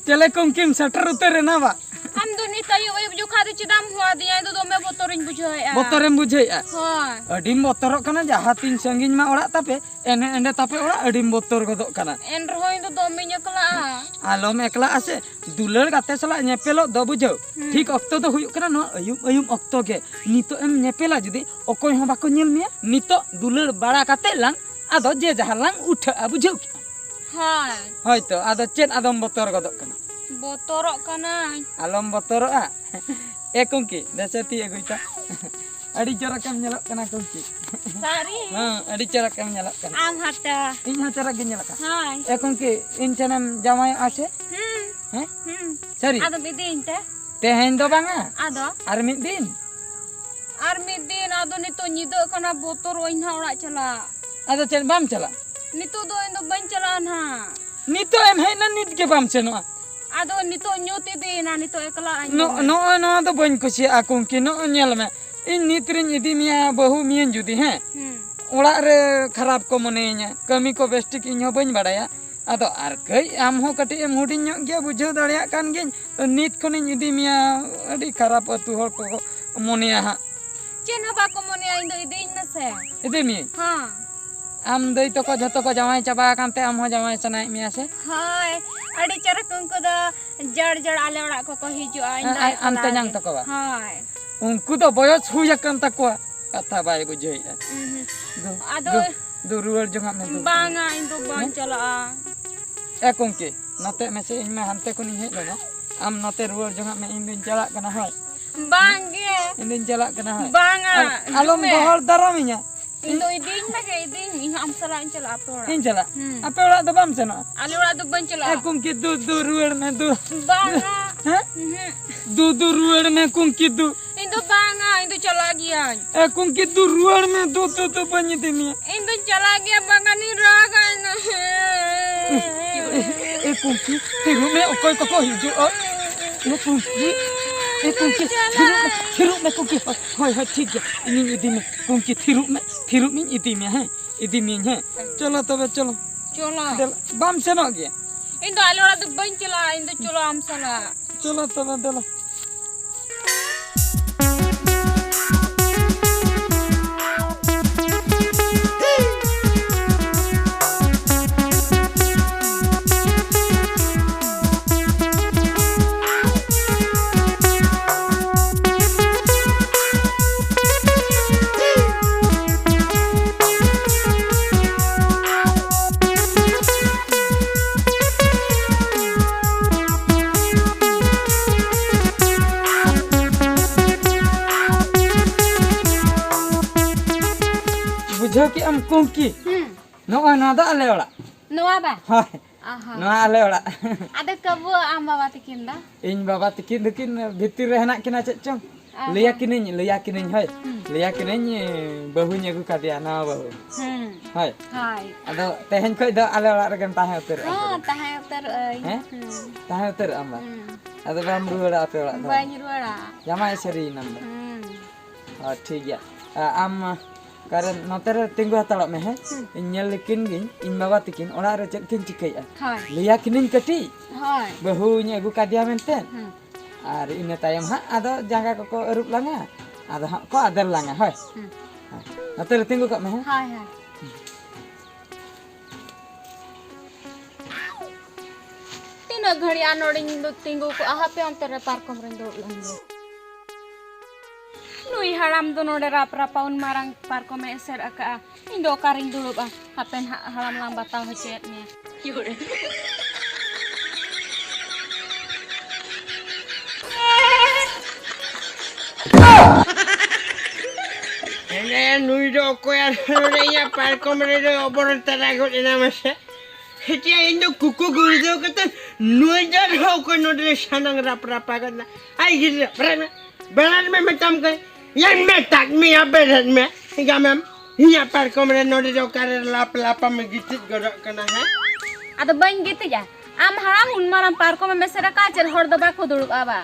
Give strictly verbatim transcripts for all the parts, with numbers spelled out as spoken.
ᱪᱮᱞᱮ ᱠᱚᱝᱠᱤᱢ ᱥᱮᱴᱮᱨ ᱩᱛᱟᱹᱨ ᱮᱱᱟ ᱵᱟ? ᱟᱢ ᱫᱚ ᱱᱤᱛ ᱟᱹᱭᱩᱵ ᱟᱹᱭᱩᱵ ᱡᱚᱠᱷᱟ ᱫᱚ ᱪᱮᱫᱟᱜ ᱮᱢ ᱦᱚᱦᱚ ᱟᱹᱫᱤᱧᱟ? ᱤᱧ ᱫᱚ ᱫᱚᱢᱮ ᱵᱚᱛᱚᱨᱤᱧ ᱵᱩᱡᱷᱟᱹᱣᱮᱫᱼᱟ᱾ ᱵᱚᱛᱚᱨᱮᱢ ᱵᱩᱡᱷᱟᱹᱣᱮᱫᱼᱟ? ᱦᱳᱭ᱾ ᱟᱹᱰᱤᱢ ᱵᱚᱛᱚᱨᱚᱜ ᱠᱟᱱᱟ, ᱡᱟᱦᱟᱸ ᱛᱤᱱ ᱥᱟᱺᱜᱤᱧ ᱢᱟ ᱚᱲᱟᱜ ᱛᱟᱯᱮ, ᱮᱱᱮ ᱮᱸᱰᱮ ᱛᱟᱯᱮ ᱚᱲᱟᱜ, ᱟᱹᱰᱤᱢ ᱵᱚᱛᱚᱨ ᱜᱚᱫᱚᱜ ᱠᱟᱱᱟ᱾ ᱮᱱ ᱨᱮᱦᱚᱸ ᱤᱧ ᱫᱚ ᱫᱚᱢᱮᱧ ᱮᱠᱞᱟᱜᱼᱟ᱾ ᱟᱞᱚᱢ ᱮᱠᱞᱟᱜᱼᱟ ᱥᱮ, ᱫᱩᱞᱟᱹᱲ ᱜᱟᱛᱮ ᱥᱟᱞᱟᱜ ᱧᱮᱯᱮᱞᱚᱜ ᱫᱚ ᱵᱩᱡᱷᱟᱹᱣ, ᱦᱩᱸ᱾ ᱴᱷᱤᱠ ᱚᱠᱛᱚ ᱫᱚ ᱦᱩᱭᱩᱜ ᱠᱟᱱᱟ ᱱᱚᱣᱟ ᱟᱹᱭᱩᱵ ᱟᱹᱭᱩᱵ ᱚᱠᱛᱚ ᱜᱮ᱾ ᱱᱤᱛᱚᱜ ᱮᱢ ᱧᱮᱯᱮᱞᱟ ᱡᱩᱫᱤ, ᱚᱠᱚᱭ ᱦᱚᱸ ᱵᱟᱠᱚ ᱧᱮᱞ ᱢᱮᱭᱟ᱾ ᱱᱤᱛᱚᱜ ᱫᱩᱞᱟᱹᱲ ᱵᱟᱲᱟ ᱠᱟᱛᱮ ᱞᱟᱝ ᱟᱫᱚ ᱡᱮ ᱡᱟᱦᱟᱸ ᱞᱟᱝ ᱩᱴᱷᱟᱹᱜᱼᱟ, ᱵᱩᱡᱷᱟᱹᱣ ᱠᱮᱜᱼᱟᱢ? ᱦᱳᱭ᱾ ᱦᱳᱭᱛᱚ, ᱟᱫᱚ ᱪᱮᱫ ᱟᱫᱚᱢ ᱵᱚᱛᱚᱨ ᱜᱚᱫᱚᱜ ᱠᱟᱱᱟ? ᱵᱚᱛᱚᱨᱚᱜ ᱠᱟᱹᱱᱟᱹᱧ᱾ ᱟᱞᱚᱢ ᱵᱚᱛᱚᱨᱚᱜᱼᱟ᱾ ᱮ ᱠᱩᱝᱠᱤ, ᱫᱮᱥᱮ ᱛᱤ ᱟᱹᱜᱩᱭ ᱛᱟ᱾ ᱟᱹᱰᱤ ᱪᱚᱨᱚᱠᱮᱢ ᱧᱮᱞᱚᱜ ᱠᱟᱱᱟ ᱠᱩᱝᱠᱤ᱾ ᱥᱟᱹᱨᱤ? ᱦᱮᱸ, ᱟᱹᱰᱤ ᱪᱚᱨᱚᱠᱮᱢ ᱧᱮᱞᱚᱜ ᱠᱟᱱᱟ᱾ ᱟᱢ ᱦᱟᱛᱟ᱾ ᱤᱧ ᱦᱚᱸ ᱪᱚᱨᱚᱠ ᱜᱤᱧ ᱧᱮᱞᱚᱜ ᱠᱟᱱᱟ᱾ ᱦᱳᱭ᱾ ᱮ ᱠᱩᱝᱠᱤ, ᱤᱧ ᱴᱷᱮᱱᱮᱢ ᱡᱟᱶᱟᱭᱚᱜᱼᱟ ᱥᱮ? ᱦᱩᱸ᱾ ᱦᱮᱸ? ᱦᱩᱸ᱾ ᱥᱟᱹᱨᱤ? ᱟᱫᱚᱢ ᱤᱫᱤᱭᱤᱧ ᱛᱮ? ᱛᱮᱦᱮᱧ ᱫᱚ ᱵᱟᱝᱟ᱾ ᱟᱫᱚ? ᱟᱨ ᱢᱤᱫ ᱫᱤᱱ᱾ ᱟᱨ ᱢᱤᱫ ᱫᱤᱱ, ᱟᱫᱚ ᱱᱤᱛᱚᱜ ᱧᱤᱫᱟᱹᱜ ᱠᱟᱱᱟ, ᱵᱚᱛᱚᱨᱚᱜ ᱟᱹᱧ ᱱᱟᱦᱟᱜ ᱚᱲᱟᱜ ᱪᱟᱞᱟᱜ᱾ ᱟᱫᱚ ᱪᱮᱫ ᱵᱟᱢ ᱪᱟᱞᱟᱜ? ᱱᱤᱛᱚᱜ ᱫᱚ ᱤᱧ ᱫᱚ ᱵᱟᱹᱧ ᱪᱟᱞᱟᱜᱼᱟ ᱱᱟᱦᱟᱜ᱾ ᱱᱤᱛᱚᱜ ᱮᱢ ᱦᱮᱡ ᱮᱱᱟ, ᱱᱤᱛ ᱜᱮ ᱵᱟᱢ ᱥᱮᱱᱚᱜᱼᱟ? ᱟᱫᱚ ᱱᱤᱛᱚᱜ ᱧᱩᱛ ᱤᱫᱤᱭᱮᱱᱟ, ᱱᱤᱛᱚᱜ ᱮᱠᱞᱟ ᱟᱹᱧ ᱱᱚ-, ᱫᱚᱢᱮ᱾ ᱱᱚᱜᱼᱚᱭ ᱱᱚᱣᱟ ᱫᱚ ᱵᱟᱹᱧ ᱠᱩᱥᱤᱭᱟᱜᱼᱟ ᱠᱩᱝᱠᱤ, ᱱᱚᱜᱼᱚᱭ ᱧᱮᱞ ᱢᱮ, ᱤᱧ ᱱᱤᱛ ᱨᱤᱧ ᱤᱫᱤ ᱢᱮᱭᱟ ᱵᱟᱹᱦᱩ ᱢᱤᱭᱟᱹᱧ ᱡᱩᱫᱤ, ᱦᱮᱸ? ᱦᱩᱸ᱾ ᱚᱲᱟᱜ ᱨᱮ ᱠᱷᱟᱨᱟᱯ ᱠᱚ ᱢᱚᱱᱮᱭᱤᱧᱟ, ᱠᱟᱹᱢᱤ ᱠᱚ ᱵᱮᱥ ᱴᱷᱤᱠ ᱤᱧ ᱦᱚᱸ ᱵᱟᱹᱧ ᱵᱟᱲᱟᱭᱟ᱾ ᱟᱫᱚ ᱟᱨ ᱠᱟᱹᱡ ᱟᱢ ᱦᱚᱸ ᱠᱟᱹᱴᱤᱡ ᱮᱢ ᱦᱩᱰᱤᱧ ᱧᱚᱜ ᱜᱮᱭᱟ, ᱵᱩᱡᱷᱟᱹᱣ ᱫᱟᱲᱮᱭᱟᱜ ᱠᱟᱱ ᱜᱤᱭᱟᱹᱧ᱾ ᱱᱤᱛ ᱠᱷᱚᱱᱤᱧ ᱤᱫᱤ ᱢᱮᱭᱟ, ᱟᱹᱰᱤ ᱠᱷᱟᱨᱟᱯ ᱟᱹᱛᱩ ᱦᱚᱲ ᱠᱚ ᱢᱚᱱᱮᱭᱟ ᱦᱟᱸᱜ᱾ ᱪᱮᱫ ᱦᱚᱸ ᱵᱟᱠᱚ ᱢᱚᱱᱮᱭᱟ, ᱤᱧ ᱫᱚ ᱤᱫᱤᱭᱤᱧ ᱢᱮᱥᱮ᱾ ᱤᱫᱤ ᱢᱤᱭᱟᱹᱧ? ᱦᱚᱸ᱾ ᱟᱢ ᱫᱟᱹᱭ ᱛᱟᱠᱚ ᱡᱷᱚᱛᱚ ᱠᱚ ᱡᱟᱶᱟᱭ ᱪᱟᱵᱟ ᱟᱠᱟᱱ ᱛᱮ ᱟᱢ ᱦᱚᱸ ᱡᱟᱶᱟᱭ ᱥᱟᱱᱟᱭᱮᱫ ᱢᱮᱭᱟ ᱥᱮ? ᱦᱳᱭ, ᱟᱹᱰᱤ ᱪᱚᱨᱚᱠ ᱩᱱᱠᱩ ᱫᱚ ᱡᱟᱲ ᱡᱟᱲ ᱟᱞᱮ ᱚᱲᱟᱜ ᱠᱚᱠᱚ ᱦᱤᱡᱩᱜᱼᱟ, ᱤᱧ ᱫᱚ ᱟ-, ᱟ-, ᱟᱢ ᱮᱠᱞᱟ ᱛᱮᱧᱟᱝ ᱜᱮ᱾ ᱛᱟᱠᱚ ᱵᱟ? ᱦᱳᱭ᱾ ᱩᱱᱠᱩ ᱫᱚ ᱵᱚᱭᱚᱥ ᱦᱩᱭ ᱟᱠᱟᱱ ᱛᱟᱠᱚᱣᱟ, ᱠᱟᱛᱷᱟ ᱵᱟᱭ ᱵᱩᱡᱷᱟᱹᱣᱮᱫᱼᱟ᱾ ᱩᱸᱦᱩᱸ᱾ ᱫᱩ, ᱟᱫᱚ ᱫᱩ, ᱫᱩ, ᱨᱩᱣᱟᱹᱲ ᱡᱚᱝᱟᱜ ᱢᱮ, ᱫᱩ᱾ ᱵᱟᱝᱟ, ᱤᱧ ᱫᱚ ᱵᱟᱹᱧ ᱦᱮᱸ? ᱪᱟᱞᱟᱜᱼᱟ᱾ ᱮ ᱠᱩᱝᱠᱤ, ᱱᱚᱛᱮ ᱢᱮᱥᱮ, ᱤᱧ ᱢᱟ ᱦᱟᱱᱛᱮ ᱠᱷᱚᱱᱤᱧ ᱦᱮᱡ ᱞᱮᱱᱟ, ᱟᱢ ᱱᱚᱛᱮ ᱨᱩᱣᱟᱹᱲ ᱡᱚᱝᱟᱜ ᱢᱮ, ᱤᱧ ᱫᱩᱧ ᱪᱟᱞᱟᱜ ᱠᱟᱱᱟ, ᱦᱳᱭ᱾ ᱵᱟᱝᱜᱮ᱾ ᱤᱧ ᱫᱩᱧ ᱪᱟᱞᱟᱜ ᱠᱟᱱᱟ, ᱦᱳᱭ᱾ ᱵᱟᱝᱟ, ᱟᱨ ᱦᱤᱡᱩᱜ ᱟᱞᱚᱢ ᱢᱮ᱾ ᱜᱚᱦᱚᱲ ᱫᱟᱨᱟᱢᱤᱧᱟ᱾ ᱤᱧ ᱫᱚ ᱤᱫᱤᱧ ᱢᱮᱜᱮ, ᱤᱫᱤᱧ ᱢᱮ, ᱤᱧ ᱦᱚᱸ ᱟᱢ ᱥᱟᱞᱟᱜ ᱤᱧ ᱪᱟᱞᱟᱜᱼᱟ ᱟᱯᱮ ᱚᱲᱟᱜ᱾ ᱤᱧ ᱪᱟᱞᱟᱜ? ᱦᱩᱸ᱾ ᱟᱯᱮ ᱚᱲᱟᱜ ᱫᱚ ᱵᱟᱢ ᱥᱮᱱᱚᱜᱼᱟ? ᱟᱞᱮ ᱚᱲᱟᱜ ᱫᱚ ᱵᱟᱹᱧ ᱪᱟᱞᱟᱜᱼᱟ᱾ ᱮ ᱠᱩᱝᱠᱤ, ᱫᱩ, ᱫᱩ, ᱨᱩᱣᱟᱹᱲ ᱢᱮ, ᱫᱩ᱾ ᱵᱟᱝᱟ᱾ ᱦᱮᱸ? ᱩᱦᱩᱸ᱾ ᱫᱩ, ᱫᱩ, ᱨᱩᱣᱟᱹᱲ ᱢᱮ, ᱠᱩᱝᱠᱤ, ᱫᱩ᱾ ᱤᱧ ᱫᱚ ᱵᱟᱝᱟ, ᱤᱧ ᱫᱚ ᱪᱟᱞᱟᱜ ᱜᱤᱭᱟᱹᱧ᱾ ᱮ ᱠᱩᱝᱠᱤ, ᱫᱩ, ᱨᱩᱣᱟᱹᱲ ᱢᱮ, ᱫᱩ, ᱫᱩ, ᱫᱩ, ᱵᱟᱹᱧ ᱤᱫᱤ ᱢᱮᱭᱟ᱾ ᱤᱧ ᱫᱚᱧ ᱪᱟᱞᱟᱜ ᱜᱮᱭᱟ, ᱵᱟᱝᱠᱷᱟᱱᱤᱧ ᱨᱟᱜᱟ ᱤᱧ ᱫᱚ᱾ ᱮ, ᱮ, ᱮ ᱠᱩᱝᱠᱤ, ᱛᱤᱸᱜᱩ ᱢᱮ, ᱚᱠᱚᱭ ᱠᱚᱠᱚ ᱦᱤᱡᱩᱜᱼᱟ? ᱮ ᱠᱩᱝᱠᱤ, ᱮ ᱠᱩᱝᱠᱤ, ᱛᱷᱤᱨᱚᱜ ᱢᱮ, ᱛᱷᱤᱨᱚᱜ ᱢᱮ ᱠᱩᱝᱠᱤ᱾ ᱦᱳᱭ, ᱦᱳᱭ, ᱴᱷᱤᱠ ᱜᱮᱭᱟ, ᱤᱧᱤᱧ ᱤᱫᱤ ᱢᱮ᱾ ᱠᱩᱝᱠᱤ, ᱛᱷᱤᱨᱚᱜ ᱢᱮ, ᱛᱷᱤᱨᱚᱜ ᱢᱮᱧ ᱤᱫᱤ ᱢᱮᱭᱟ, ᱦᱮᱸ? ᱤᱫᱤ ᱢᱤᱭᱟᱹᱧ, ᱦᱮᱸ? ᱪᱚᱞᱚ ᱛᱚᱵᱮ, ᱪᱚᱞᱚ᱾ ᱪᱚᱞᱚ᱾ ᱫᱮᱞᱟ, ᱵᱟᱢ ᱥᱮᱱᱚᱜ ᱜᱮᱭᱟ? ᱤᱧ ᱫᱚ ᱟᱞᱮ ᱚᱲᱟᱜ ᱫᱚ ᱵᱟᱹᱧ ᱪᱟᱞᱟᱜᱼᱟ, ᱤᱧ ᱫᱚ ᱪᱚᱞᱚ ᱟᱢ ᱥᱟᱞᱟᱜ᱾ ᱪᱚᱞᱚ ᱛᱚᱵᱮ, ᱫᱮᱞᱟ᱾ ᱵᱩᱡᱷᱟᱹᱣ ᱠᱮᱜ ᱟᱢ ᱠᱩᱝᱠᱤ? ᱦᱩᱸ᱾ ᱱᱚᱜᱼᱚᱭ ᱱᱚᱣᱟ ᱫᱚ ᱟᱞᱮ ᱚᱲᱟᱜ᱾ ᱱᱚᱣᱟ ᱵᱟ? ᱦᱳᱭ᱾ ᱟᱦᱟ᱾ ᱱᱚᱣᱟ ᱟᱞᱮ ᱚᱲᱟᱜ᱾ ᱟᱫᱚ ᱠᱟᱵᱩ ᱟᱢ ᱵᱟᱵᱟ ᱛᱟᱹᱠᱤᱱ ᱫᱚ? ᱤᱧ ᱵᱟᱵᱟ ᱛᱟᱹᱠᱤᱱ ᱫᱚᱠᱤᱱ ᱵᱷᱤᱛᱤᱨ ᱨᱮ ᱦᱮᱱᱟᱜ ᱠᱤᱱᱟ ᱪᱮᱫ ᱪᱚᱝ᱾ ᱟᱦᱟ᱾ ᱞᱟᱹᱭᱟ ᱠᱤᱱᱟᱹᱧ, ᱞᱟᱹᱭᱟ ᱠᱤᱱᱟᱹᱧ, ᱦᱳᱭ᱾ ᱦᱩᱸ᱾ ᱞᱟᱹᱭᱟ ᱠᱤᱱᱟᱹᱧ, ᱵᱟᱹᱦᱩᱧ ᱟᱹᱜᱩ ᱠᱟᱫᱮᱭᱟ, ᱱᱟᱣᱟ ᱵᱟᱹᱦᱩ᱾ ᱦᱩᱸ᱾ ᱦᱳᱭ᱾ ᱦᱳᱭ᱾ ᱟᱫᱚ ᱛᱮᱦᱮᱧ ᱠᱷᱚᱡ ᱫᱚ ᱟᱞᱮ ᱚᱲᱟᱜ ᱨᱮᱜᱮᱢ ᱛᱟᱦᱮᱸ ᱩᱛᱟᱹᱨᱚᱜᱼᱟ ᱦᱚᱸ, ᱯᱩᱨᱟᱹ᱾ ᱛᱟᱦᱮᱸ ᱩᱛᱟᱹᱨᱚᱜᱼᱟᱹᱧ᱾ ᱦᱮᱸ? ᱦᱩᱸ᱾ ᱛᱟᱦᱮᱸ ᱩᱛᱟᱹᱨᱚᱜ ᱟᱢ ᱵᱟ? ᱦᱩᱸ᱾ ᱟᱫᱚ ᱵᱟᱢ ᱨᱩᱣᱟᱹᱲᱟ ᱟᱯᱮ ᱚᱲᱟᱜ ᱫᱚ? ᱵᱟᱹᱧ ᱨᱩᱣᱟᱹᱲᱟ᱾ ᱡᱟᱢᱟᱭ ᱥᱟᱹᱨᱤᱭᱮᱱᱟᱢ ᱫᱚ? ᱦᱩᱸ᱾ ᱚ, ᱴᱷᱤᱠ ᱜᱮᱭᱟ᱾ ᱟ-, ᱟᱢ ᱚᱠᱟᱨᱮ ᱱᱚᱛᱮ ᱨᱮ ᱛᱤᱸᱜᱩ ᱦᱟᱛᱟᱲᱚᱜ ᱢᱮ, ᱦᱮᱸ? ᱦᱩᱸ᱾ ᱤᱧ ᱧᱮᱞ ᱞᱮᱠᱤᱱ ᱜᱤᱧ, ᱤᱧ ᱵᱟᱵᱟ ᱛᱤᱠᱤᱱ ᱚᱲᱟᱜ ᱨᱮ ᱪᱮᱫ ᱠᱤᱱ ᱪᱤᱠᱟᱹᱭᱮᱫᱼᱟ᱾ ᱦᱳᱭ᱾ ᱞᱟᱹᱭᱟ ᱠᱤᱱᱟᱹᱧ ᱠᱟᱹᱴᱤᱡ, ᱦᱳᱭ᱾ ᱵᱟᱹᱦᱩᱧ ᱟᱹᱜᱩ ᱠᱟᱫᱮᱭᱟ ᱢᱮᱱᱛᱮ᱾ ᱦᱩᱸ᱾ ᱟᱨ ᱤᱱᱟᱹ ᱛᱟᱭᱚᱢ ᱦᱟᱸᱜ ᱟᱫᱚ ᱡᱟᱸᱜᱟ ᱠᱚᱠᱚ ᱟᱹᱨᱩᱵ ᱞᱟᱝᱟ, ᱟᱫᱚ ᱦᱟᱸᱜ ᱠᱚ ᱟᱫᱮᱨ ᱞᱟᱝᱟ, ᱦᱳᱭ᱾ ᱦᱩᱸ᱾ ᱦᱳᱭ᱾ ᱱᱚᱛᱮ ᱨᱮ ᱛᱤᱸᱜᱩ ᱠᱚᱜ ᱢᱮ, ᱦᱮᱸ? ᱦᱳᱭ, ᱦᱳᱭ᱾ ᱛᱤᱱᱟᱹᱜ ᱜᱷᱟᱹᱲᱤᱡ ᱟᱨ ᱱᱚᱰᱮᱧ ᱫᱚ ᱛᱤᱸᱜᱩ ᱠᱚᱜᱼᱟ? ᱦᱟᱯᱮ ᱚᱱᱛᱮ ᱨᱮ ᱯᱟᱨᱠᱚᱢ ᱨᱮᱧ ᱫᱩᱲᱩᱵ ᱞᱮᱱ ᱜᱮ᱾ ᱱᱩᱭ ᱦᱟᱲᱟᱢ ᱫᱚ ᱱᱚᱰᱮ ᱨᱟᱯ ᱨᱟᱯᱟ ᱩᱱ ᱢᱟᱨᱟᱝ ᱯᱟᱨᱠᱚᱢᱮ ᱮᱥᱮᱫ ᱟᱠᱟᱜᱼᱟ᱾ ᱤᱧ ᱫᱚ ᱚᱠᱟᱨᱤᱧ ᱫᱩᱲᱩᱵᱼᱟ? ᱦᱟᱯᱮ ᱱᱟᱦᱟᱜ ᱦᱟᱲᱟᱢ ᱞᱟᱝ ᱵᱟᱛᱟᱣ ᱦᱚᱪᱚᱭᱮᱫ ᱢᱮᱭᱟ᱾ ᱮᱱᱮ ᱱᱩᱭ ᱫᱚ ᱚᱠᱚᱭ ᱟᱨ ᱱᱚᱰᱮ ᱤᱧᱟᱹᱜ ᱯᱟᱨᱠᱚᱢ ᱨᱮᱫᱚ ᱚᱵᱚᱨ ᱛᱟᱨᱟ ᱜᱚᱫ ᱮᱱᱟ ᱢᱟᱥᱮ? ᱦᱮᱸ ᱪᱮ, ᱤᱧ ᱫᱚ ᱠᱩᱠᱩ ᱜᱩᱲᱫᱟᱹᱣ ᱠᱟᱛᱮ ᱱᱩᱭ ᱫᱚ ᱟᱨᱦᱚᱸ ᱚᱠᱚᱭ ᱱᱚᱰᱮ ᱥᱟᱱᱟᱝ ᱨᱟᱯ ᱨᱟᱯᱟ ᱜᱚᱫ ᱮᱱᱟ? ᱟᱭ ᱜᱤᱫᱽᱨᱟᱹ, ᱵᱮᱨᱮᱫ ᱢᱮ, ᱵᱮᱨᱮᱫ ᱢᱮ ᱢᱮᱛᱟᱢ ᱠᱟᱹᱱᱟᱹᱧ᱾ ᱭᱟᱧ ᱢᱮᱛᱟᱫ ᱢᱮᱭᱟ ᱵᱮᱨᱮᱫ ᱢᱮ, ᱦᱮᱸ ᱜᱟᱢᱮᱢ᱾ ᱤᱧᱟᱹᱜ ᱯᱟᱨᱠᱚᱢ ᱨᱮ ᱱᱚᱰᱮ ᱫᱚ ᱚᱠᱟᱨᱮ ᱞᱟᱯ ᱞᱟᱯᱟᱢ ᱜᱤᱛᱤᱡ ᱜᱚᱫᱚᱜ ᱠᱟᱱᱟ, ᱦᱮᱸ? ᱟᱫᱚ ᱵᱟᱹᱧ ᱜᱤᱛᱤᱡᱼᱟ? ᱟᱢ ᱦᱟᱲᱟᱢ ᱩᱱ ᱢᱟᱨᱟᱝ ᱯᱟᱨᱠᱚᱢ ᱮᱢ ᱮᱥᱮᱫ ᱟᱠᱟᱫᱼᱟ, ᱪᱮᱫ ᱦᱚᱲ ᱫᱚ ᱵᱟᱠᱚ ᱫᱩᱲᱩᱵᱼᱟ ᱵᱟ?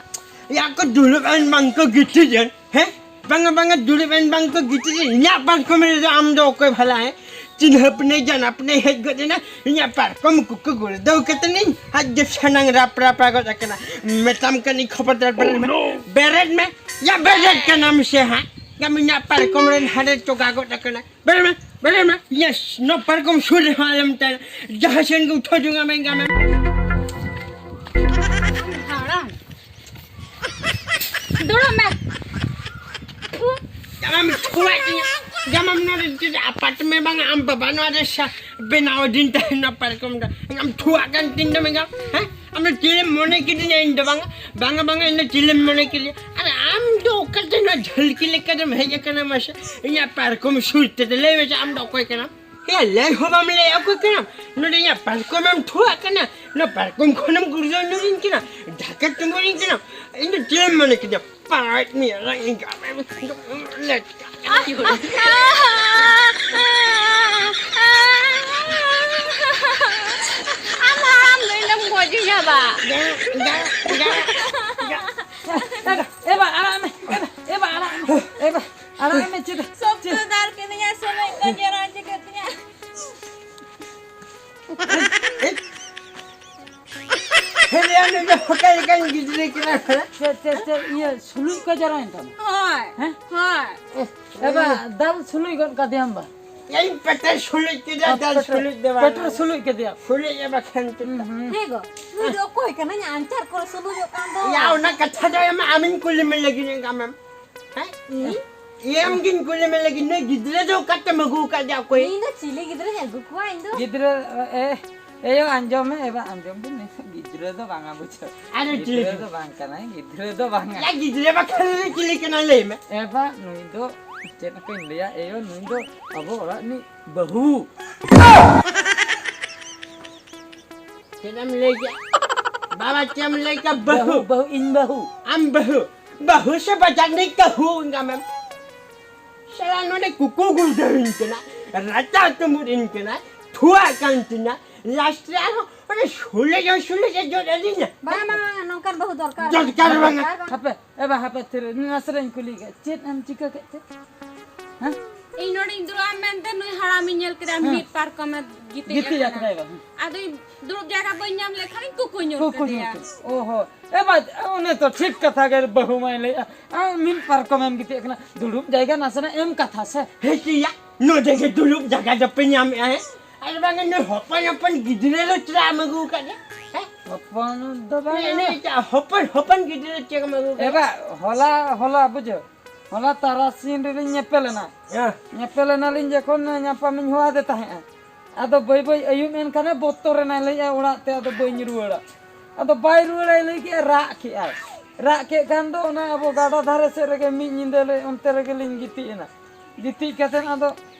ᱭᱟ ᱠᱚ ᱫᱩᱲᱩᱵ ᱮᱱ ᱵᱟᱝ ᱠᱚ ᱜᱤᱛᱤᱡ ᱮᱱ, ᱦᱮᱸ? ᱵᱟᱝᱟ, ᱵᱟᱝᱟ, ᱫᱩᱲᱩᱵ ᱮᱱ ᱵᱟᱝ ᱠᱚ ᱜᱤᱛᱤᱡ ᱮᱱ, ᱤᱧᱟᱹᱜ ᱯᱟᱨᱠᱚᱢ ᱨᱮᱫᱚ ᱟᱢ ᱫᱚ ᱚᱠᱚᱭ ᱵᱷᱟᱞᱟ, ᱦᱮᱸ? ᱪᱤᱱᱦᱟᱹᱯ ᱱᱮ ᱡᱟᱱᱟᱯ ᱱᱮ ᱦᱮᱡ ᱜᱚᱫ ᱮᱱᱟ, ᱤᱧᱟᱜ ᱯᱟᱨᱠᱚᱢ ᱠᱩᱠᱩ ᱜᱩᱲᱫᱟᱹᱣ ᱠᱟᱛᱮ ᱱᱤᱧ ᱦᱟᱡ ᱡᱮ ᱥᱟᱱᱟᱝ ᱨᱟᱯ ᱨᱟᱯᱟ ᱜᱚᱫ ᱟᱠᱟᱱᱟ᱾ ᱢᱮᱛᱟᱢ ᱠᱟᱹᱱᱤᱧ ᱠᱷᱚᱵᱚᱨᱫᱟᱨ, ᱵᱮᱨᱮᱫ ᱢᱮ, ᱵᱮᱨᱮᱫ ᱢᱮ, ᱭᱟ ᱵᱮᱨᱮᱫ ᱠᱟᱱᱟᱢ ᱥᱮ ᱦᱟᱸᱜ? ᱜᱟᱢ ᱤᱧᱟᱜ ᱯᱟᱨᱠᱚᱢ ᱨᱮᱱ ᱦᱟᱰᱮ ᱪᱚᱜᱟ ᱜᱚᱫ ᱟᱠᱟᱱᱟ᱾ ᱵᱮᱨᱮᱫ ᱢᱮ, ᱵᱮᱨᱮᱫ ᱢᱮ, ᱭᱮᱥ, ᱱᱚᱣᱟ ᱯᱟᱨᱠᱚᱢ ᱥᱩᱨ ᱨᱮᱦᱚᱸ ᱟᱞᱚᱢ ᱛᱟᱦᱮᱱᱟ, ᱡᱟᱦᱟᱸ ᱥᱮᱱ ᱜᱮ ᱩᱴᱷᱟᱹᱣ ᱡᱚᱝ ᱟᱢ ᱮᱸᱜᱟ ᱢᱮ᱾ ᱦᱟᱲᱟᱢ᱾ ᱫᱩᱲᱩᱵ ᱢᱮ᱾ ᱛᱷᱩ᱾ ᱡᱟᱢᱟᱢ ᱛᱷᱩᱣᱟᱜ ᱛᱤᱧᱟ᱾ ᱡᱟᱢᱟᱢ ᱱᱚᱰᱮ ᱪᱮᱫ ᱟᱯᱟᱛ ᱢᱮ ᱵᱟᱝᱟ, ᱟᱢ ᱵᱟᱵᱟ ᱱᱚᱣᱟ ᱨᱮ ᱥᱟ-, ᱵᱮᱱᱟᱣ ᱫᱤᱱ ᱛᱟᱦᱮᱱᱟ ᱯᱟᱨᱠᱚᱢ ᱫᱚ᱾ ᱟᱢ ᱛᱷᱩᱣᱟᱜ ᱠᱟᱱ ᱛᱤᱧ ᱫᱚ ᱢᱮᱱᱟ, ᱦᱮᱸ? ᱟᱢ ᱫᱚ ᱪᱤᱞᱤᱢ ᱢᱚᱱᱮ ᱠᱤᱫᱤᱧᱟ ᱤᱧ ᱫᱚ ᱵᱟᱝᱟ? ᱵᱟᱝᱟ, ᱵᱟᱝᱟ, ᱤᱧ ᱫᱚ ᱪᱤᱞᱤᱢ ᱢᱚᱱᱮ ᱠᱤᱫᱤᱧᱟ? ᱟᱨ ᱟᱢ ᱫᱚ ᱚᱠᱟᱛᱮ ᱱᱚᱣᱟ ᱡᱷᱟᱹᱞᱠᱤ ᱞᱮᱠᱟ ᱫᱚᱢ ᱦᱮᱡ ᱟᱠᱟᱱᱟ ᱢᱟᱥᱮ? ᱤᱧᱟᱜ ᱯᱟᱨᱠᱚᱢ ᱥᱩᱨ ᱛᱮᱫᱚ ᱞᱟᱹᱭ ᱢᱮᱥᱮ, ᱟᱢ ᱫᱚ ᱚᱠᱚᱭ ᱠᱟᱱᱟᱢ? ᱭᱟ, ᱞᱟᱹᱭ ᱦᱚᱸ ᱵᱟᱢ ᱞᱟᱹᱭᱟ ᱚᱠᱚᱭ ᱠᱟᱱᱟᱢ? ᱱᱚᱰᱮ ᱤᱧᱟᱜ ᱯᱟᱨᱠᱚᱢ ᱮᱢ ᱛᱷᱩᱣᱟᱜ ᱠᱟᱱᱟ? ᱱᱚᱣᱟ ᱯᱟᱨᱠᱚᱢ ᱠᱷᱚᱱᱮᱢ ᱜᱩᱲᱫᱟᱹᱣ ᱧᱩᱨᱤᱧ ᱠᱟᱱᱟ? ᱰᱷᱟᱠᱟ ᱪᱩᱢᱵᱩᱲᱤᱧ ᱠᱟᱱᱟ? ᱤᱧ ᱫᱚ ᱪᱮᱫ ᱮᱢ ᱢᱚᱱᱮ ᱠᱤᱫᱤᱧᱟ? ᱯᱟᱲᱟᱜ ᱢᱮᱭᱟ ᱞᱟᱝ ᱤᱧ ᱜᱟᱢᱮ ᱞᱮᱴ ᱠᱟᱜ᱾ ᱟᱢ ᱦᱟᱲᱟᱢ ᱫᱚ ᱤᱧ ᱫᱚᱢ ᱜᱚᱡᱤᱧᱟ ᱵᱟ᱾ ᱫᱟ, ᱫᱟ, ᱫᱟ, ᱫᱟ᱾ ᱮ ᱵᱟ, ᱟᱲᱟᱜ ᱢᱮ, ᱮ ᱵᱟ, ᱮ ᱵᱟ, ᱟᱲᱟᱜ ᱢᱮ, ᱮ ᱵᱟ, ᱟᱲᱟᱜ ᱢᱮ, ᱪᱮᱫ? ᱥᱚᱠᱛᱚ ᱫᱟᱞ ᱠᱤᱫᱤᱧᱟ, ᱥᱩᱱᱩᱡ ᱠᱚ ᱡᱚᱨᱚ ᱪᱤᱠᱟᱹ ᱛᱤᱧᱟ᱾ ᱦᱮᱸ, ᱞᱟᱹᱭᱟ ᱱᱩᱭ ᱫᱚ ᱚᱠᱟ ᱞᱮᱠᱟᱱ ᱜᱤᱫᱽᱨᱟᱹ ᱠᱟᱱᱟᱭ? ᱪᱮᱫ, ᱪᱮᱫ, ᱪᱮᱫ, ᱤᱭᱟᱹ, ᱥᱩᱞᱩᱡ ᱠᱚ ᱡᱟᱨᱟᱭᱮᱱ ᱛᱟᱢᱟ? ᱦᱳᱭ, ᱦᱮᱸ? ᱦᱳᱭ᱾ ᱮ ᱵᱟ, ᱫᱟᱞ ᱥᱩᱞᱩᱡ ᱜᱚᱫ ᱠᱟᱫᱮᱭᱟᱢ ᱵᱟ᱾ ᱤᱧ ᱯᱮᱴᱮᱨ ᱥᱩᱞᱩᱡ ᱠᱮᱫᱮᱭᱟ, ᱚ, ᱫᱟᱞ ᱯᱮᱴᱮᱨ, ᱥᱩᱞᱩᱡ ᱫᱚ ᱵᱟᱝ᱾ ᱯᱮᱴᱮᱨ ᱥᱩᱞᱩᱡ ᱠᱮᱫᱮᱭᱟ᱾ ᱥᱩᱞᱩᱡ ᱮ ᱵᱟᱠᱷᱟᱱ ᱪᱮᱫ? ᱦᱩᱸ, ᱦᱩᱸ᱾ ᱦᱮᱸ ᱜᱚ, ᱱᱩᱭ ᱫᱚ ᱚᱠᱚᱭ ᱠᱟᱱᱟᱭ? ᱟᱧᱪᱟᱨ ᱠᱚᱨᱮ ᱥᱩᱞᱩᱡᱚᱜ ᱠᱟᱱ ᱫᱚ᱾ ᱭᱟ, ᱚᱱᱟ ᱠᱟᱛᱷᱟ ᱫᱚ ᱮᱢ, ᱟᱢᱤᱧ ᱠᱩᱞᱤ ᱢᱮ ᱞᱟᱹᱜᱤᱫ ᱤᱧ ᱟᱢᱮᱢ᱾ ᱦᱮᱸ? ᱤᱧ? ᱤᱧ ᱜᱤᱧ ᱠᱩᱞᱤ ᱢᱮ ᱞᱟᱹᱜᱤᱫ, ᱱᱩᱭ ᱜᱤᱫᱽᱨᱟᱹ ᱫᱚ ᱚᱠᱟᱛᱮᱢ ᱟᱹᱜᱩ ᱟᱠᱟᱫᱮᱭᱟ ᱚᱠᱚᱭ? ᱤᱧ ᱫᱚ ᱪᱤᱞᱤ ᱜᱤᱫᱽᱨᱟᱹᱧ ᱟᱹᱜᱩ ᱠᱚᱣᱟ ᱤᱧ ᱫᱚ? ᱜᱤᱫᱽᱨᱟᱹ, ᱮ, ᱮᱭᱳ, ᱟᱸᱡᱚᱢ ᱢᱮ, ᱮᱵᱟ, ᱟᱸᱡᱚᱢ ᱢᱮ, ᱜᱤᱫᱽᱨᱟᱹ ᱫᱚ ᱵᱟᱝᱟ, ᱵᱩᱡᱷᱟᱹᱣ᱾ ᱟᱨᱮ, ᱪᱤᱞᱤ? ᱜᱤᱫᱽᱨᱟᱹ ᱫᱚ ᱵᱟᱝ ᱠᱟᱱᱟᱭ, ᱜᱤᱫᱽᱨᱟᱹ ᱫᱚ ᱵᱟᱝᱟ᱾ ᱭᱟ, ᱜᱤᱫᱽᱨᱟᱹ ᱵᱟᱠᱷᱟᱱ ᱫᱚ ᱪᱤᱞᱤ ᱠᱟᱱᱟᱭ, ᱞᱟᱹᱭ ᱢᱮ? ᱮᱵᱟ, ᱱᱩᱭ ᱫᱚ ᱪᱮᱫ ᱞᱮᱠᱟᱧ ᱞᱟᱹᱭᱟ, ᱮᱭᱳ, ᱱᱩᱭ ᱫᱚ ᱟᱵᱚ ᱚᱲᱟᱜ ᱨᱤᱱᱤᱡ ᱵᱟᱹᱦᱩ᱾ ᱪᱮᱫ ᱮᱢ ᱞᱟᱹᱭ ᱠᱮᱫ? ᱵᱟᱵᱟ, ᱪᱮᱫ ᱮᱢ ᱞᱟᱹᱭ ᱠᱮᱫ? ᱵᱟᱹᱦᱩ᱾ ᱵᱟᱹᱦᱩ, ᱵᱟᱹᱦᱩ, ᱤᱧ ᱵᱟᱹᱦᱩ᱾ ᱟᱢ ᱵᱟᱹᱦᱩ? ᱵᱟᱹᱦᱩ ᱥᱮ ᱵᱟᱡᱟᱨ ᱨᱤᱱᱤᱡ ᱠᱟᱹᱦᱩ ᱟᱢᱮᱢ? ᱥᱟᱞᱟ ᱱᱚᱰᱮ ᱠᱩᱠᱩ ᱜᱩᱲᱫᱟᱹᱣᱤᱧ ᱠᱟᱱᱟ, ᱨᱟᱪᱟ ᱛᱩᱢᱩᱨᱤᱧ ᱠᱟᱱᱟ, ᱛᱷᱩᱣᱟᱜ ᱠᱟᱱ ᱛᱤᱧᱟ, last ᱨᱮ ᱟᱨᱦᱚᱸ ᱚᱱᱮ ᱥᱩᱞᱮᱡ ᱦᱚᱸ ᱥᱩᱞᱮᱡ ᱮ ᱡᱚᱫ ᱟᱹᱫᱤᱧᱟ᱾ ᱵᱟᱝ, ᱵᱟᱝ, ᱵᱟᱝ, ᱱᱚᱝᱠᱟᱱ ᱵᱟᱹᱦᱩ ᱫᱚᱨᱠᱟᱨ᱾ ᱫᱚᱨᱠᱟᱨ ᱵᱟᱝᱟ᱾ ᱫᱚᱨᱠᱟᱨ ᱵᱟᱝ᱾ ᱦᱟᱯᱮ, ᱮ ᱵᱟ, ᱦᱟᱯᱮ, ᱛᱷᱤᱨ, ᱱᱟᱥᱮᱨᱟᱧ ᱠᱩᱞᱤ ᱠᱮᱫ, ᱪᱮᱫ ᱮᱢ ᱪᱤᱠᱟᱹ ᱠᱮᱫ ᱛᱮ? ᱦᱮᱸ? ᱤᱧ ᱱᱚᱰᱮᱧ ᱫᱩᱲᱩᱵᱼᱟ ᱢᱮᱱᱛᱮ ᱱᱩᱭ ᱦᱟᱲᱟᱢᱤᱧ ᱧᱮᱞ ᱠᱮᱫᱟ, ᱦᱮᱸ᱾ ᱢᱤᱫ ᱯᱟᱨᱠᱚᱢᱮ ᱜᱤᱛᱤᱡ ᱜᱤᱛᱤᱡ ᱟᱠᱟᱱᱟ᱾ ᱟᱠᱟᱱᱟᱭ ᱵᱟ᱾ ᱟᱫᱚ ᱤᱧ ᱫᱩᱲᱩᱵ ᱡᱟᱭᱜᱟ ᱵᱟᱹᱧ ᱧᱟᱢ ᱞᱮᱠᱷᱟᱱ ᱤᱧ ᱠᱩᱠᱩ ᱧᱩᱨ ᱠᱩᱠᱩ ᱧᱩᱨ ᱠᱮᱫᱮᱭᱟ᱾ ᱠᱮᱫ᱾ ᱳᱦᱳ᱾ ᱮ ᱵᱟ, ᱚᱱᱮ ᱛᱚ ᱴᱷᱤᱠ ᱠᱟᱛᱷᱟ ᱜᱮ ᱵᱟᱹᱦᱩ ᱢᱟᱭ ᱞᱟᱹᱭᱮᱫᱼᱟ᱾ ᱟᱢ ᱢᱤᱫ ᱯᱟᱨᱠᱚᱢᱮᱢ ᱜᱤᱛᱤᱡ ᱟᱠᱟᱱᱟ, ᱫᱩᱲᱩᱵ ᱡᱟᱭᱜᱟ ᱱᱟᱥᱮᱱᱟᱜ ᱮᱢ ᱠᱟᱛᱷᱟ ᱥᱮ᱾ ᱦᱮᱸ ᱪᱮᱭᱟ, ᱱᱚᱰᱮ ᱜᱮ ᱫᱩᱲᱩᱵ ᱡᱟᱭᱜᱟ ᱫᱚᱯᱮ ᱧᱟᱢᱮᱫᱼᱟ, ᱦᱮᱸ? ᱟᱨ ᱵᱟᱝ ᱱᱩᱭ ᱦᱚᱯᱚᱱ ᱦᱚᱯᱚᱱ ᱜᱤᱫᱽᱨᱟᱹ ᱫᱚ ᱪᱮᱫᱟᱜ ᱮᱢ ᱟᱹᱜᱩ ᱟᱠᱟᱫᱮᱭᱟ? ᱦᱮᱸ? ᱦᱚᱯᱚᱱ ᱫᱚ ᱵᱟᱝ᱾ ᱮ, ᱮ, ᱦᱚᱯᱚᱱ ᱦᱚᱯᱚᱱ ᱜᱤᱫᱽᱨᱟᱹ ᱪᱮᱫ ᱮᱢ ᱟᱹᱜᱩ ᱟᱠᱟᱫᱮᱭᱟ? ᱮ ᱵᱟ, ᱦᱚᱞᱟ, ᱦᱚᱞᱟ ᱵᱩᱡᱷᱟᱹᱣ, ᱦᱚᱞᱟ ᱛᱟᱨᱟᱥᱤᱧ ᱨᱮᱞᱤᱧ ᱧᱮᱯᱮᱞ ᱮᱱᱟ᱾ ᱦᱮᱸ᱾ ᱧᱮᱯᱮᱞ ᱮᱱᱟᱞᱤᱧ ᱡᱚᱠᱷᱚᱱ ᱧᱟᱯᱟᱢᱤᱧ ᱦᱚᱦᱚᱣᱟᱫᱮ ᱛᱟᱦᱮᱸᱫᱼᱟ᱾ ᱟᱫᱚ ᱵᱟᱹᱭ ᱵᱟᱹᱭ ᱟᱹᱭᱩᱵ ᱮᱱ ᱠᱷᱟᱱᱮ ᱵᱚᱛᱚᱨ ᱮᱱᱟᱭ, ᱞᱟᱹᱭᱮᱫᱼᱟᱭ ᱚᱲᱟᱜ ᱛᱮ ᱟᱫᱚ ᱵᱟᱹᱧ ᱨᱩᱣᱟᱹᱲᱟ᱾ ᱟᱫᱚ ᱵᱟᱭ ᱨᱩᱣᱟᱹᱲᱟᱭ ᱞᱟᱹᱭ ᱠᱮᱫᱼᱟ, ᱨᱟᱜ ᱠᱮᱫᱼᱟᱭ᱾ ᱨᱟᱜ ᱠᱮᱫ ᱠᱷᱟᱱ ᱫᱚ ᱚᱱᱟ ᱟᱵᱚ ᱜᱟᱰᱟ ᱫᱷᱟᱨᱮ ᱥᱮᱫ ᱨᱮᱜᱮ ᱢᱤᱫ ᱧᱤᱫᱟᱹ ᱞᱮ ᱚᱱᱛᱮ ᱨᱮᱜᱮᱞᱤᱧ ᱜᱤᱛᱤᱡ ᱮᱱᱟ᱾ ᱜᱤᱛᱤᱡ ᱠᱟᱛᱮᱫ ᱟᱫᱚ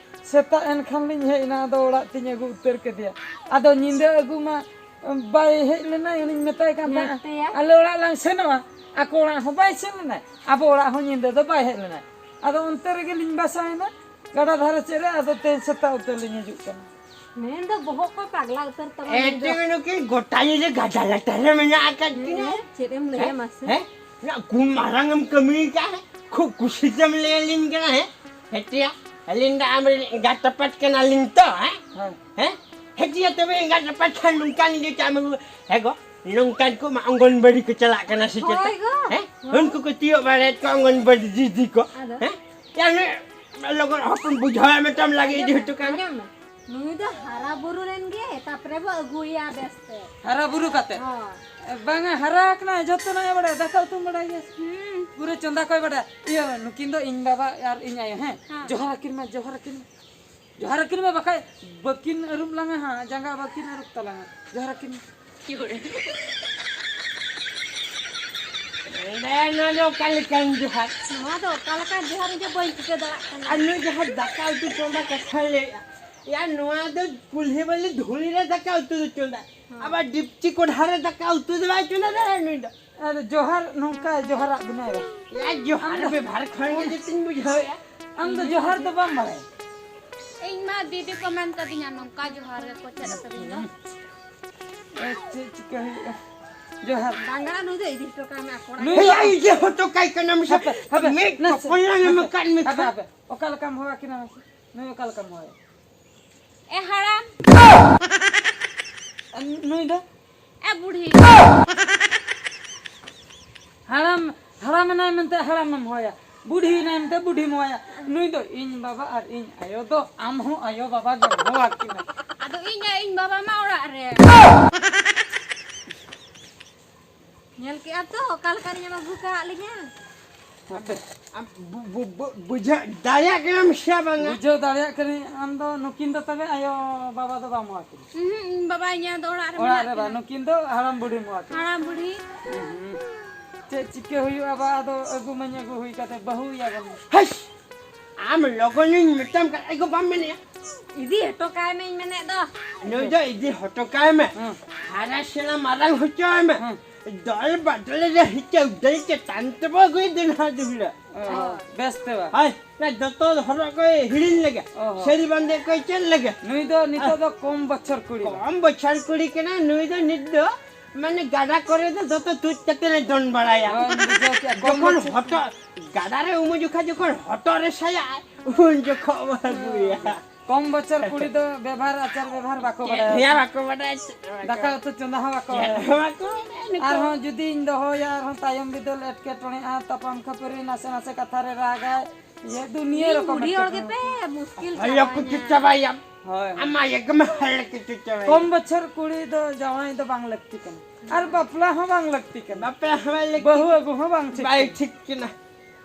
ᱥᱮᱛᱟᱜ ᱮᱱ ᱠᱷᱟᱱ ᱞᱤᱧ ᱦᱮᱡ ᱮᱱᱟ, ᱟᱫᱚ ᱚᱲᱟᱜ ᱛᱤᱧ ᱟᱹᱜᱩ ᱩᱛᱟᱹᱨ ᱠᱮᱫᱮᱭᱟ᱾ ᱟᱫᱚ ᱧᱤᱫᱟᱹ ᱟᱹᱜᱩ ᱢᱟ ᱵᱟᱭ ᱦᱮᱡ ᱞᱮᱱᱟᱭ, ᱩᱱᱤᱧ ᱢᱮᱛᱟᱭ ᱠᱟᱱ ᱛᱟᱦᱮᱸᱫ, ᱢᱮᱛᱟᱭᱟ᱾ ᱟᱞᱮ ᱚᱲᱟᱜ ᱞᱟᱝ ᱥᱮᱱᱚᱜᱼᱟ, ᱟᱠᱚ ᱚᱲᱟᱜ ᱦᱚᱸ ᱵᱟᱭ ᱥᱮᱱ ᱞᱮᱱᱟᱭ, ᱟᱵᱚ ᱚᱲᱟᱜ ᱦᱚᱸ ᱧᱤᱫᱟᱹ ᱫᱚ ᱵᱟᱭ ᱦᱮᱡ ᱞᱮᱱᱟᱭ᱾ ᱟᱫᱚ ᱚᱱᱛᱮ ᱨᱮᱜᱮ ᱞᱤᱧ ᱵᱟᱥᱟᱭᱮᱱᱟ, ᱜᱟᱰᱟ ᱫᱷᱟᱨᱮ ᱥᱮᱫ ᱨᱮ᱾ ᱟᱫᱚ ᱛᱮᱦᱮᱧ ᱥᱮᱛᱟᱜ ᱩᱛᱟᱹᱨ ᱞᱤᱧ ᱦᱤᱡᱩᱜ ᱠᱟᱱᱟ᱾ ᱢᱮᱱ ᱫᱚ ᱵᱚᱦᱚᱜ ᱠᱚ ᱯᱟᱜᱽᱞᱟ ᱩᱛᱟᱹᱨ ᱛᱟᱢᱟ ᱮ, ᱢᱮᱱ ᱫᱚ᱾ ᱪᱮᱫ ᱱᱩᱠᱤᱱ ᱜᱚᱴᱟ ᱧᱤᱫᱟᱹ ᱜᱟᱰᱟ ᱞᱟᱛᱟᱨ ᱨᱮ ᱢᱮᱱᱟᱜ ᱟᱠᱟᱫ ᱠᱤᱱᱟ? ᱦᱮᱸ, ᱪᱮᱫ ᱮᱢ ᱞᱟᱹᱭᱟ ᱦᱮᱸ? ᱢᱟᱥᱮ? ᱦᱮᱸ? ᱱᱚᱣᱟ ᱠᱩᱱ ᱢᱟᱨᱟᱝ ᱮᱢ ᱠᱟᱹᱢᱤ ᱟᱠᱟᱫ, ᱦᱮᱸ? ᱠᱷᱩᱵ ᱠᱩᱥᱤ ᱛᱮᱢ ᱞᱟᱹᱭ ᱟᱹᱞᱤᱧ ᱠᱟᱱᱟ, ᱦᱮᱸ? ᱦᱮᱴᱤᱭᱟ, ᱟᱹᱞᱤᱧ ᱫᱚ ᱟᱢᱨᱮᱱ ᱮᱸᱜᱟᱛ ᱟᱯᱟᱛ ᱠᱟᱱᱟᱞᱤᱧ ᱛᱚ, ᱦᱮᱸ? ᱦᱮᱸ᱾ ᱦᱮᱸ, ᱪᱮᱫ ᱛᱚᱵᱮ ᱮᱸᱜᱟᱛ ᱟᱯᱟᱛ ᱠᱷᱟᱱ ᱱᱚᱝᱠᱟᱱ ᱜᱮ ᱪᱟᱢ ᱟᱹᱜᱩ᱾ ᱦᱮᱸ ᱜᱚ, ᱱᱚᱝᱠᱟᱱ ᱠᱚ ᱢᱟ ᱚᱝᱜᱚᱱᱵᱟᱲᱤ ᱠᱚ ᱪᱟᱞᱟᱜ ᱠᱟᱱᱟ ᱥᱮ ᱪᱮᱛᱟ? ᱦᱳᱭ ᱜᱚ᱾ ᱦᱮᱸ? ᱦᱳᱭ᱾ ᱩᱱᱠᱩ ᱠᱚ ᱛᱤᱭᱳᱜ ᱵᱟᱲᱟᱭᱮᱫ ᱠᱚᱣᱟ ᱚᱝᱜᱚᱱᱵᱟᱲᱤ ᱫᱤᱫᱤ ᱠᱚ᱾ ᱟᱫᱚ? ᱦᱮᱸ? ᱭᱟ, ᱱᱩᱭ ᱞᱚᱜᱚᱱ ᱦᱚᱯᱚᱱ ᱵᱩᱡᱷᱟᱹᱣ ᱢᱮᱛᱟᱢ ᱞᱟᱹᱜᱤᱫ ᱤᱫᱤ ᱦᱚᱴᱚ ᱠᱟᱜ ᱢᱮ᱾ ᱟᱸᱡᱚᱢ ᱢᱮ᱾ ᱱᱩᱭ ᱫᱚ ᱦᱟᱨᱟ ᱵᱩᱨᱩ ᱨᱮᱱ ᱜᱮ, ᱛᱟᱯᱚᱨᱮ ᱵᱚ ᱟᱹᱜᱩᱭᱟ ᱵᱮᱥᱛᱮ᱾ ᱦᱟᱨᱟ ᱵᱩᱨᱩ ᱠᱟᱛᱮ? ᱦᱳᱭ᱾ ᱵᱟᱝᱟ, ᱦᱟᱨᱟ ᱟᱠᱟᱱᱟᱭ, ᱡᱚᱛᱚᱱᱟᱜ ᱮ ᱵᱟᱲᱟᱭᱟ, ᱫᱟᱠᱟ ᱩᱛᱩᱢ ᱵᱟᱲᱟᱭ ᱜᱮᱭᱟ? ᱦᱩᱸ᱾ ᱯᱩᱨᱟᱹ ᱪᱚᱸᱫᱟ ᱠᱚᱭ ᱵᱟᱰᱟᱭᱟ᱾ ᱤᱭᱟᱹ, ᱱᱩᱠᱤᱱ ᱫᱚ ᱤᱧ ᱵᱟᱵᱟ ᱟᱨ ᱤᱧ ᱟᱭᱳ, ᱦᱮᱸ? ᱦᱮᱸ᱾ ᱡᱚᱦᱟᱨ ᱟᱹᱠᱤᱱ ᱢᱟ, ᱡᱚᱦᱟᱨ ᱟᱹᱠᱤᱱ ᱢᱟ᱾ ᱡᱚᱦᱟᱨ ᱟᱹᱠᱤᱱ ᱢᱮ, ᱵᱟᱠᱷᱟᱡ ᱵᱟᱹᱠᱤᱱ ᱟᱹᱨᱩᱵ ᱞᱟᱝᱟ ᱦᱟᱸᱜ, ᱡᱟᱸᱜᱟ ᱵᱟᱹᱠᱤᱱ ᱟᱹᱨᱩᱵ ᱛᱟᱞᱟᱝᱟ᱾ ᱡᱚᱦᱟᱨ ᱟᱹᱠᱤᱱ ᱢᱮ᱾ ᱮ, ᱱᱚᱣᱟ ᱫᱚ ᱚᱠᱟ ᱞᱮᱠᱟᱱ ᱡᱚᱦᱟᱨ? ᱱᱚᱣᱟ ᱫᱚ ᱚᱠᱟ ᱞᱮᱠᱟᱱ ᱡᱚᱦᱟᱨ, ᱤᱧ ᱫᱚ ᱵᱟᱹᱧ ᱴᱷᱤᱠᱟᱹ ᱫᱟᱲᱮᱭᱟᱜ ᱠᱟᱱᱟ᱾ ᱟᱨ ᱱᱩᱭ ᱡᱟᱦᱟᱸ ᱫᱟᱠᱟ ᱩᱛᱩ ᱪᱚᱸᱫᱟ ᱠᱟᱛᱷᱟᱭ ᱞᱟᱹᱭᱮᱜᱼᱟ, ᱭᱟ, ᱱᱚᱣᱟ ᱫᱚ ᱠᱩᱞᱦᱤ ᱵᱟᱹᱞᱤ ᱫᱷᱩᱲᱤ ᱨᱮ ᱫᱟᱠᱟ ᱩᱛᱩ ᱫᱚ ᱪᱚᱸᱫᱟ᱾ ᱦᱮᱸ᱾ ᱟᱵᱟᱨ ᱰᱤᱯᱪᱤ ᱠᱚᱰᱷᱟ ᱨᱮ ᱫᱟᱠᱟ ᱩᱛᱩ ᱫᱚ ᱵᱟᱭ ᱪᱚᱸᱫᱟ ᱫᱟᱲᱮᱭᱟᱜᱼᱟ ᱱᱩᱭ ᱫᱚ᱾ ᱟᱫᱚ ᱡᱚᱦᱟᱨ, ᱱᱚᱝᱠᱟ ᱡᱚᱦᱟᱨᱟᱜ ᱵᱮᱱᱟᱣ ᱮᱫᱟ᱾ ᱭᱟ, ᱡᱚᱦᱟᱨ ᱟᱢ ᱫᱚ ᱵᱮᱵᱷᱟᱨ ᱠᱷᱚᱱ ᱜᱮ ᱡᱚᱛᱚᱧ ᱵᱩᱡᱷᱟᱹᱣᱮᱫᱼᱟ᱾ ᱟᱢ ᱫᱚ ᱡᱚᱦᱟᱨ ᱫᱚ ᱵᱟᱢ ᱵᱟᱲᱟᱭᱟ? ᱤᱧ ᱢᱟ ᱫᱤᱫᱤ ᱠᱚ ᱢᱮᱱ ᱠᱟᱫᱤᱧᱟ, ᱱᱚᱝᱠᱟ ᱡᱚᱦᱟᱨ ᱜᱮᱠᱚ ᱪᱮᱫ ᱟᱠᱟᱫᱤᱧ ᱫᱚ᱾ ᱮ, ᱪᱮᱫ ᱪᱤᱠᱟᱹ ᱦᱩᱭᱩᱜᱼᱟ? ᱡᱚᱦᱟᱨ᱾ ᱰᱟᱝᱜᱽᱨᱟ ᱱᱩᱭ ᱫᱚ ᱤᱫᱤ ᱦᱚᱴᱚ ᱠᱟᱭ ᱢᱮ ᱟᱠᱚ ᱚᱲᱟᱜ᱾ ᱱᱩᱭ ᱦᱮᱸ, ᱫᱚ ᱤᱭᱟᱹ ᱦᱚᱴᱚ ᱠᱟᱭ ᱠᱟᱱᱟᱢ ᱥᱮ? ᱦᱟᱯᱮ, ᱦᱟᱯᱮ, ᱢᱤᱫ ᱱᱟᱥᱮ, ᱴᱚᱯᱚᱞ ᱞᱟᱝ ᱮᱢ ᱦᱟᱯᱮ, ᱟᱠᱟᱫ ᱢᱮ ᱦᱟᱯᱮ, ᱠᱷᱟᱱ᱾ ᱦᱟᱯᱮ, ᱚᱠᱟ ᱞᱮᱠᱟᱢ ᱦᱚᱦᱚ ᱟᱹᱠᱤᱱᱟ ᱢᱟᱥᱮ? ᱱᱩᱭ ᱚᱠᱟ ᱞᱮᱠᱟᱢ ᱦᱚᱦᱚᱭᱟ? ᱮ ᱦᱟᱲᱟᱢ᱾ ᱟᱨ ᱱᱩᱭ ᱫᱚ? ᱮ ᱵᱩᱲᱦᱤ᱾ ᱦᱟᱲᱟᱢ, ᱦᱟᱲᱟᱢ ᱮᱱᱟᱭ ᱢᱮᱱᱛᱮ ᱦᱟᱲᱟᱢᱮᱢ ᱦᱚᱦᱚᱭᱟ, ᱵᱩᱲᱦᱤ ᱮᱱᱟᱭ ᱢᱮᱱᱛᱮ ᱵᱩᱲᱦᱤᱢ ᱦᱚᱦᱚᱭᱟ᱾ ᱱᱩᱭ ᱫᱚ ᱤᱧ ᱵᱟᱵᱟ ᱟᱨ ᱤᱧ ᱟᱭᱳ ᱫᱚ ᱟᱢ ᱦᱚᱸ ᱟᱭᱳ ᱵᱟᱵᱟ ᱜᱮᱢ ᱦᱚᱦᱚ ᱟᱹᱠᱤᱱᱟ᱾ ᱟᱫᱚ ᱤᱧ ᱟᱨ ᱤᱧ ᱵᱟᱵᱟ ᱢᱟ ᱚᱲᱟᱜ ᱨᱮ᱾ ᱧᱮᱞ ᱠᱮᱜᱼᱟ ᱛᱚ, ᱚᱠᱟ ᱞᱮᱠᱟ ᱨᱤᱧ ᱟᱹᱜᱩ ᱠᱟᱜ ᱞᱤᱧᱟ᱾ ᱟᱯᱮ, ᱟᱢ ᱵᱩ-, ᱵᱩ-, ᱵᱩ-, ᱵᱩᱡᱷᱟᱹᱣ ᱫᱟᱲᱮᱭᱟᱜ ᱠᱟᱱᱟᱢ ᱥᱮ ᱵᱟᱝᱟ? ᱵᱩᱡᱷᱟᱹᱣ ᱫᱟᱲᱮᱭᱟᱜ ᱠᱟᱹᱱᱟᱹᱧ, ᱟᱢ ᱫᱚ ᱱᱩᱠᱤᱱ ᱫᱚ ᱛᱚᱵᱮ ᱟᱭᱳ ᱵᱟᱵᱟ ᱫᱚ ᱵᱟᱢ ᱦᱚᱦᱚ ᱟᱹᱠᱤᱱᱟ? ᱩᱦᱩᱸ, ᱤᱧ ᱵᱟᱵᱟ ᱤᱧ ᱫᱚ ᱚᱲᱟᱜ ᱨᱮ ᱚᱲᱟᱜ ᱢᱮᱱᱟᱜ ᱨᱮ ᱵᱟᱝ, ᱠᱤᱱᱟ᱾ ᱱᱩᱠᱤᱱ ᱫᱚ ᱦᱟᱲᱟᱢ ᱵᱩᱲᱦᱤᱢ ᱦᱚᱦᱚ ᱟᱹᱠᱤᱱᱟ᱾ ᱦᱟᱲᱟᱢ ᱵᱩᱲᱦᱤ᱾ ᱩᱦᱩᱸ᱾ ᱪᱮᱫ ᱪᱤᱠᱟᱹ ᱦᱩᱭᱩᱜᱼᱟ ᱵᱟ, ᱟᱫᱚ ᱟᱹᱜᱩ ᱢᱟᱧ ᱟᱹᱜᱩ ᱦᱩᱭ ᱠᱟᱛᱮ ᱵᱟᱹᱦᱩᱭᱟᱵᱚᱱ᱾ ᱦᱟᱹᱥ! ᱟᱢ ᱞᱚᱜᱚᱱᱤᱧ ᱢᱮᱛᱟᱢ ᱠᱟᱱᱟ, ᱮᱜᱳ ᱵᱟᱢ ᱢᱮᱱᱮᱜᱼᱟ? ᱤᱫᱤ ᱦᱚᱴᱚ ᱠᱟᱭ ᱢᱮᱧ ᱢᱮᱱᱮᱫ ᱫᱚ᱾ ᱱᱩᱭ ᱫᱚ ᱤᱫᱤ ᱦᱚᱴᱚ ᱠᱟᱭ ᱢᱮ᱾ ᱦᱮᱸ᱾ ᱦᱟᱨᱟ ᱥᱮᱬᱟ ᱢᱟᱨᱟᱝ ᱦᱚᱪᱚᱭ ᱢᱮ᱾ ᱦᱮᱸ᱾ ᱫᱚᱞ ᱵᱟᱫᱚᱞ ᱨᱮ ᱦᱤᱪᱟᱹᱣ ᱫᱟᱹᱭ ᱪᱮᱛᱟᱱ ᱛᱮᱵᱚ ᱟᱹᱜᱩᱭ ᱫᱮᱱᱟ ᱫᱩᱦᱲᱟᱹ᱾ ᱚ, ᱵᱮᱥ ᱛᱮ ᱵᱟ᱾ ᱦᱳᱭ, ᱚᱱᱟ ᱫᱚᱛᱚ ᱦᱚᱨᱚᱜ ᱠᱚᱭ ᱦᱤᱲᱤᱧ ᱞᱮᱜᱮ᱾ ᱚ ᱦᱚᱸ᱾ ᱥᱟᱹᱲᱤ ᱵᱟᱸᱫᱮ ᱠᱚᱭ ᱪᱮᱫ ᱞᱮᱜᱮ᱾ ᱱᱩᱭ ᱫᱚ ᱱᱤᱛᱚᱜ ᱫᱚ ᱠᱚᱢ ᱵᱚᱪᱷᱚᱨ ᱠᱩᱲᱤ ᱫᱚ᱾ ᱠᱚᱢ ᱵᱚᱪᱷᱚᱨ ᱠᱩᱲᱤ ᱠᱟᱱᱟ ᱱᱩᱭ ᱫᱚ, ᱱᱤᱛ ᱫᱚ ᱢᱟᱱᱮ ᱜᱟᱰᱟ ᱠᱚᱨᱮ ᱫᱚ ᱫᱚᱛᱚ ᱛᱩᱫ ᱠᱟᱛᱮ ᱞᱮ ᱫᱚᱱ ᱵᱟᱲᱟᱭᱟ᱾ ᱦᱳᱭ, ᱵᱩᱡᱷᱟᱹᱣ ᱠᱮᱜᱼᱟ, ᱠᱚᱢ ᱡᱚᱠᱷᱚᱱ ᱵᱚᱪᱷᱚᱨ᱾ ᱦᱚᱴᱚᱜ, ᱜᱟᱰᱟ ᱨᱮ ᱩᱢᱩ ᱡᱚᱠᱷᱟ ᱡᱚᱠᱷᱚᱱ ᱦᱚᱴᱚᱜ ᱨᱮ ᱥᱟᱭᱟ, ᱩᱱ ᱡᱚᱠᱷᱚᱱ ᱵᱚ ᱟᱹᱜᱩᱭᱟ᱾ ᱠᱚᱢ ᱵᱚᱪᱷᱚᱨ ᱠᱩᱲᱤ ᱫᱚ ᱵᱮᱵᱷᱟᱨ ᱟᱪᱟᱨ ᱵᱮᱵᱷᱟᱨ ᱵᱟᱠᱚ ᱪᱮᱫ ᱵᱟᱲᱟᱭᱟ᱾ ᱦᱚᱸ ᱵᱟᱠᱚ ᱵᱟᱰᱟᱭᱟ, ᱪᱮᱫ ᱦᱚᱸ ᱵᱟᱠᱚ ᱫᱟᱠᱟ ᱩᱛᱩ ᱪᱚᱸᱫᱟ ᱦᱚᱸ ᱵᱟᱠᱚ ᱪᱮᱫ ᱵᱟᱲᱟᱭᱟ᱾ ᱦᱚᱸ ᱵᱟᱠᱚ ᱵᱟᱰᱟᱭᱟ ᱱᱩᱠᱩ᱾ ᱟᱨᱦᱚᱸ ᱡᱩᱫᱤᱧ ᱫᱚᱦᱚᱭᱟ, ᱟᱨᱦᱚᱸ ᱛᱟᱭᱚᱢ ᱵᱤᱫᱟᱹᱞ ᱮᱴᱠᱮᱴᱚᱬᱮᱜᱼᱟ, ᱛᱟᱯᱟᱢ ᱠᱷᱟᱹᱯᱟᱹᱨᱤ, ᱱᱟᱥᱮ ᱱᱟᱥᱮ ᱠᱟᱛᱷᱟ ᱨᱮ ᱨᱟᱜᱟᱭ, ᱤᱭᱟᱹ ᱫᱩᱱᱤᱭᱟᱹ ᱤᱧ ᱨᱚᱠᱚᱢ ᱵᱩᱰᱷᱤ ᱦᱚᱲ ᱮᱴᱠᱮᱴᱚᱬᱮ᱾ ᱜᱮᱯᱮ ᱢᱩᱥᱠᱤᱞ ᱦᱚᱭ ᱠᱚ ᱪᱟᱵᱟᱧᱟ᱾ ᱪᱟᱵᱟᱭᱟᱢ᱾ ᱦᱳᱭ, ᱦᱳᱭ᱾ ᱟᱢᱟᱜ ᱮᱠᱫᱚᱢ ᱦᱟᱞ ᱠᱚ ᱪᱟᱵᱟᱭᱟ᱾ ᱠᱚᱢ ᱵᱚᱪᱷᱚᱨ ᱠᱩᱲᱤ ᱫᱚ ᱡᱟᱶᱟᱭ ᱫᱚ ᱵᱟᱝ ᱞᱟᱹᱠᱛᱤ ᱠᱟᱱᱟ, ᱟᱨ ᱵᱟᱯᱞᱟ ᱦᱚᱸ ᱵᱟᱝ ᱞᱟᱹᱠᱛᱤ ᱠᱟᱱᱟ᱾ ᱵᱟᱯᱞᱟ ᱦᱚᱸ ᱵᱟᱝ ᱞᱟᱹᱠᱛᱤ ᱵᱟᱹᱦᱩ ᱠᱟᱱᱟ᱾ ᱟᱹᱜᱩ ᱦᱚᱸ ᱵᱟᱝ ᱴᱷᱤᱠ ᱵᱟᱭ ᱠᱟᱱᱟ᱾ ᱴᱷᱤᱠ ᱠᱟᱱᱟ᱾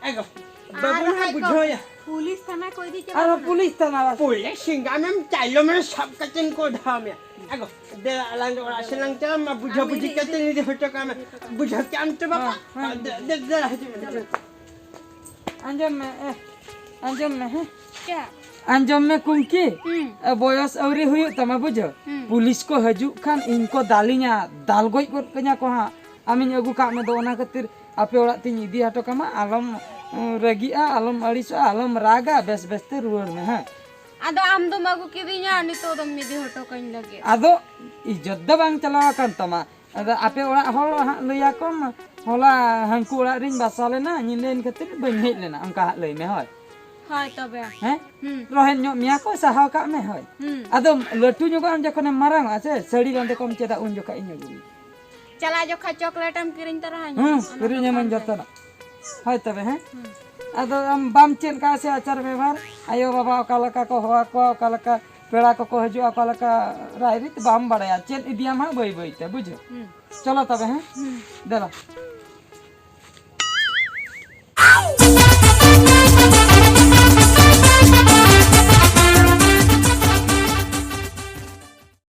ᱮᱜᱳ, ᱟᱨ ᱵᱟᱹᱵᱩ ᱱᱟ ᱵᱟᱠᱷᱟᱡ ᱠᱚ ᱵᱩᱡᱷᱟᱹᱣᱭᱟ᱾ ᱯᱩᱞᱤᱥ ᱛᱷᱟᱱᱟ ᱠᱚ ᱤᱫᱤ ᱪᱟᱞᱟᱜ ᱟᱨᱦᱚᱸ ᱠᱟᱱᱟ᱾ ᱯᱩᱞᱤᱥ ᱛᱷᱟᱱᱟ ᱵᱟᱥ᱾ ᱯᱩᱞᱤᱥ ᱥᱤᱝᱜᱟᱢᱮᱢ ᱪᱟᱭᱞᱚᱢ ᱨᱮ ᱥᱟᱵ ᱠᱟᱛᱮᱱ ᱠᱚ ᱫᱷᱟᱣ ᱢᱮᱭᱟ᱾ ᱮᱜᱳ, ᱫᱮᱞᱟ ᱟᱞᱟᱝ ᱫᱚ ᱚᱲᱟᱜ ᱥᱮᱱ ᱞᱟᱝ ᱪᱟᱞᱟᱜ ᱢᱟ, ᱵᱩᱡᱷᱟᱹ ᱟᱢ ᱵᱩᱡᱷᱤ ᱤᱫᱤ ᱠᱟᱛᱮ ᱤᱫᱤ ᱤᱫᱤ ᱦᱚᱴᱚ ᱠᱟᱜ ᱢᱮ᱾ ᱦᱚᱴᱚ ᱠᱟᱜ ᱢᱮ᱾ ᱵᱩᱡᱷᱟᱹᱣ ᱠᱮᱜ ᱟᱢ ᱛᱚ ᱵᱟᱵᱟ? ᱦᱮᱸ, ᱦᱮᱸ, ᱫᱮ-, ᱫᱮ-, ᱫᱮᱞᱟ ᱦᱤᱡᱩᱜ ᱢᱮ᱾ ᱟᱸᱡᱚᱢ ᱢᱮ, ᱮ, ᱟᱸᱡᱚᱢ ᱢᱮ, ᱦᱮᱸ᱾ ᱪᱮᱫ? ᱟᱸᱡᱚᱢ ᱢᱮ ᱠᱩᱝᱠᱤ, ᱦᱩᱸ᱾ ᱮ, ᱵᱚᱭᱚᱥ ᱟᱹᱣᱨᱤ ᱦᱩᱭᱩᱜ ᱛᱟᱢᱟ, ᱵᱩᱡᱷᱟᱹᱣ? ᱦᱩᱸ᱾ ᱯᱩᱞᱤᱥ ᱠᱚ ᱦᱤᱡᱩᱜ ᱠᱷᱟᱱ ᱤᱧ ᱠᱚ ᱫᱟᱞᱤᱧᱟ, ᱫᱟᱞ ᱜᱚᱡ ᱜᱚᱫ ᱠᱟᱹᱧᱟ ᱠᱚ ᱦᱟᱸᱜ᱾ ᱟᱢᱤᱧ ᱟᱹᱜᱩ ᱠᱟᱜ ᱢᱮ ᱫᱚ, ᱚᱱᱟ ᱠᱷᱟᱹᱛᱤᱨ ᱟᱯᱮ ᱚᱲᱟᱜ ᱛᱤᱧ ᱤᱫᱤ ᱦᱚᱴᱚ ᱠᱟᱢᱟ, ᱟᱞᱚᱢ, ᱩᱸ, ᱨᱟᱹᱜᱤᱜᱼᱟ, ᱟᱞᱚᱢ ᱟᱹᱲᱤᱥᱚᱜᱼᱟ, ᱟᱞᱚᱢ ᱨᱟᱜᱟ, ᱵᱮᱥ ᱵᱮᱥ ᱛᱮ ᱨᱩᱣᱟᱹᱲ ᱢᱮ, ᱦᱮᱸ᱾ ᱟᱫᱚ ᱟᱢ ᱫᱚᱢ ᱟᱹᱜᱩ ᱠᱤᱫᱤᱧᱟ, ᱱᱤᱛᱚᱜ ᱫᱚᱢ ᱤᱫᱤ ᱦᱚᱴᱚ ᱠᱟᱹᱧ ᱞᱟᱹᱜᱤᱫ᱾ ᱟᱫᱚ ᱤᱡᱽᱡᱚᱛ ᱫᱚ ᱵᱟᱝ ᱪᱟᱞᱟᱣ ᱟᱠᱟᱱ ᱛᱟᱢᱟ, ᱟᱫᱚ ᱟᱯᱮ ᱚᱲᱟᱜ ᱦᱚᱲ ᱦᱟᱸᱜ ᱞᱟᱹᱭ ᱟᱠᱚᱢ, "ᱦᱚᱞᱟ ᱦᱟᱹᱱᱠᱩ ᱚᱲᱟᱜ ᱨᱤᱧ ᱵᱟᱥᱟ ᱞᱮᱱᱟ, ᱧᱤᱫᱟᱹᱭᱮᱱ ᱠᱷᱟᱹᱛᱤᱨ ᱵᱟᱹᱧ ᱦᱮᱡ ᱞᱮᱱᱟ", ᱚᱱᱠᱟ ᱦᱟᱸᱜ ᱞᱟᱹᱭ ᱢᱮ᱾ ᱦᱳᱭ᱾ ᱦᱳᱭ ᱛᱚᱵᱮ᱾ ᱦᱮᱸ? ᱦᱩᱸ᱾ ᱨᱚᱦᱮᱫ ᱧᱚᱜ ᱢᱮᱭᱟ ᱠᱚ, ᱥᱟᱦᱟᱣ ᱠᱟᱜ ᱢᱮ᱾ ᱦᱳᱭ᱾ ᱦᱩᱸ᱾ ᱟᱫᱚ ᱞᱟᱹᱴᱩ ᱧᱚᱜᱚᱜ ᱟᱢ, ᱡᱚᱠᱷᱚᱱᱮᱢ ᱢᱟᱨᱟᱝᱚᱜᱼᱟ ᱥᱮ, ᱥᱟᱹᱲᱤ ᱵᱟᱸᱫᱮ ᱠᱚᱢ ᱪᱮᱫᱟ, ᱩᱱ ᱡᱚᱠᱷᱟᱡ ᱤᱧ ᱟᱹᱜᱩ ᱢᱮᱭᱟ᱾ ᱪᱟᱞᱟᱜ ᱡᱚᱠᱷᱟᱡ ᱪᱚᱠᱞᱮᱴ ᱮᱢ ᱠᱤᱨᱤᱧ ᱛᱚᱨᱟ ᱟᱹᱧᱟ᱾ ᱦᱩᱸ, ᱚᱱᱟ ᱠᱤᱨᱤᱧ ᱟᱹᱢᱟᱹᱧ ᱫᱚᱠᱟᱱ ᱨᱮ᱾ ᱡᱚᱛᱚᱱᱟᱜ᱾ ᱦᱳᱭ ᱛᱚᱵᱮ, ᱦᱮᱸ? ᱦᱩᱸ᱾ ᱟᱫᱚ ᱟᱢ ᱵᱟᱢ ᱪᱮᱫ ᱠᱟᱜᱼᱟ ᱥᱮ ᱟᱪᱟᱨ ᱵᱮᱵᱷᱟᱨ, ᱟᱭᱳ ᱵᱟᱵᱟ ᱚᱠᱟ ᱞᱮᱠᱟ ᱠᱚ ᱦᱚᱦᱚ ᱟᱠᱚᱣᱟ, ᱚᱠᱟ ᱞᱮᱠᱟ ᱯᱮᱲᱟ ᱠᱚᱠᱚ ᱦᱤᱡᱩᱜᱼᱟ, ᱚᱠᱟ ᱞᱮᱠᱟ ᱨᱟᱭᱨᱤᱛ ᱵᱟᱢ ᱵᱟᱲᱟᱭᱟ, ᱪᱮᱫ ᱤᱫᱤᱭᱟᱢ ᱦᱟᱸᱜ ᱵᱟᱹᱭ ᱵᱟᱹᱭ ᱛᱮ, ᱵᱩᱡᱷᱟᱹᱣ? ᱦᱩᱸ᱾ ᱪᱚᱞᱚ ᱛᱚᱵᱮ, ᱦᱮᱸ? ᱦᱩᱸ᱾ ᱫᱮᱞᱟ᱾